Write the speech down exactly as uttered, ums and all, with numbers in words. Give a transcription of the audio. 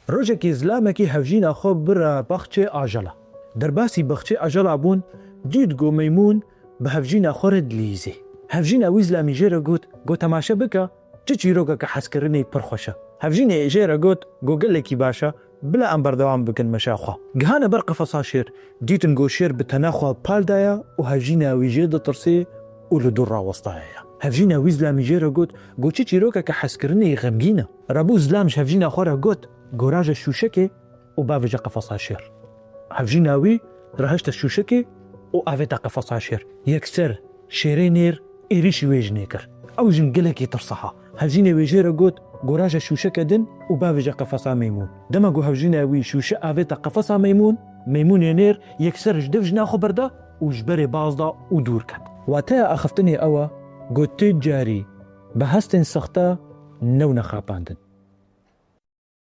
Rojekê zilamekî hevjîna xwe bira baxçê ajela. Derbasî baxçê ajela bûn, dît ku meymûn bi hevjîna xwe re dilîzê. Hevjîna wî zilamî jê re got, ku temaşe bike, çi çîrokeke hezkirinê pir xweş e. Hevjînê jê re got, ku gelekî baş e, bila em berdewam bikin meşa xwe. Gihane ber qefesa şêr, dîtin ku şêr bi tena xwe pal daye û hevjîna wî jê ditirsê û li dûr rawestaye ye. Hevjîna wî zilamî jê re got, ku çi çîrokeke hezkirinê xemgîn e. Rebû zilam ji hevjîna xwe re got, ku raje şûşekê û bavêje qefesa şêr. Hevjîna wî rahişte şûşekê û avête qefesa şêr. Yekser şêrê nêr êrîşî wê jinê kir. Ew jin gelekî tirsiha. Hevjînê wê jê re got, ku raje şûşeke din û bavêje qefesa meymûn. Dema ku hevjîna wî şûşe avête qefesa meymûn, meymûnê nêr yekser ji dev jina xwe berda û ji berê baz da û dûr ket. Wateya axiftinê ew e, ku tu carî bi hestên sexte newne xapandin.